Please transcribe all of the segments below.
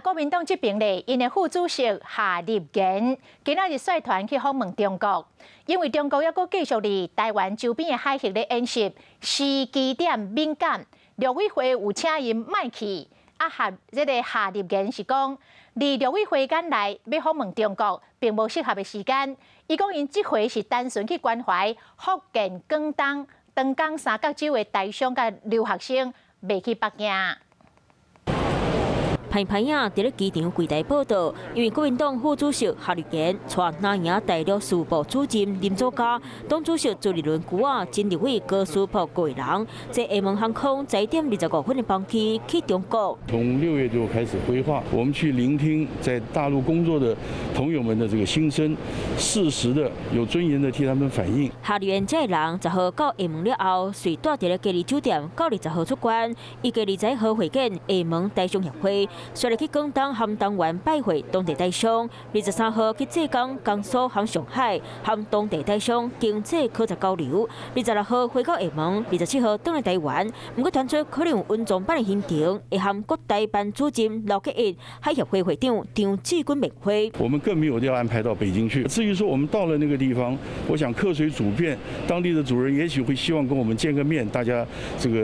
國民黨這邊咧，𪜶的副主席夏立言今仔日率團去訪問中國，因為中國猶閣繼續佇台灣周邊的海域咧演習，時機點敏感，陸委會有請𪜶莫去。啊，夏這个夏立言是講，佇陸委會間內欲訪問中國，並無適合的時間。伊講𪜶這回是單純去關懷福建、廣東、長江三角洲的台商佮留學生，袂去北京。歹歹仔，佇咧機場櫃台報到，因為國民黨副主席夏立言帶南洋大陸事務部主任林祖嘉、黨主席朱立倫姑仔曾立委高斯珀五人，坐廈門航空10點25分的班機去中國。從6月就開始規劃，我們去聆聽在大陸工作的朋友們的這個心聲，適時的、有尊嚴的替他們反映。夏立言這个人10號到廈門了後，隨蹛佇咧隔離酒店，到20號出關，預計21號會見廈門台商協會。隨來去廣東和東源拜會當地台商，23號去浙江、江蘇和上海和當地台商經濟考察交流，26號回到廈門，27號轉來台灣。毋過傳出可能有隱藏版的行程，會和國台辦主任劉結一、海協會會長張志軍面會。我們更沒有要安排到北京去。至於說我們到了那個地方，我想客隨主便，當地的主人也許會希望跟我們見個面，大家這個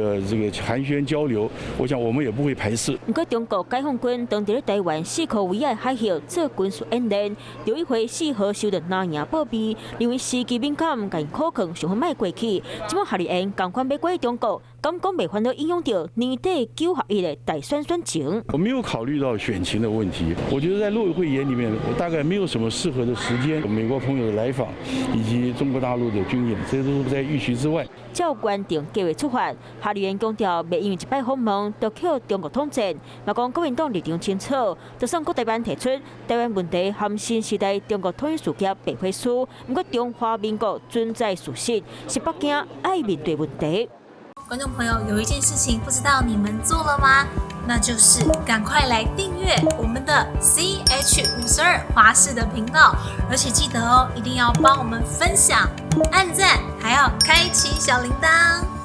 寒暄交流，我想我們也不會排斥。毋過中國解放軍當佇咧台灣四箍圍仔海域做軍事演練，陸委會4號收到南營報備，認為時機敏感，共𪜶苦勸上好莫過去。這擺夏立言仝款欲過中國，敢講袂煩惱影響著年底9合1的大選選情？我沒有考慮到選情的問題，我覺得在陸委會眼裡面，我大概沒有什麼適合的時間。美國朋友的來訪以及中國大陸的軍演，這些都是在預期之外。照原定計劃出發，夏立言強調，袂因為一擺訪問就予中國統戰，嘛講國民黨立場清楚，就算國台辦提出台灣問題和新時代中國統一事業白皮書，毋過中華民國存在事實，是北京愛面對問題。觀眾朋友，有一件事情不知道你們做了嗎？那就是趕快來訂閱我們的 CH52華視的頻道，而且記得哦，一定要幫我們分享、按讚，還要開啟小鈴鐺。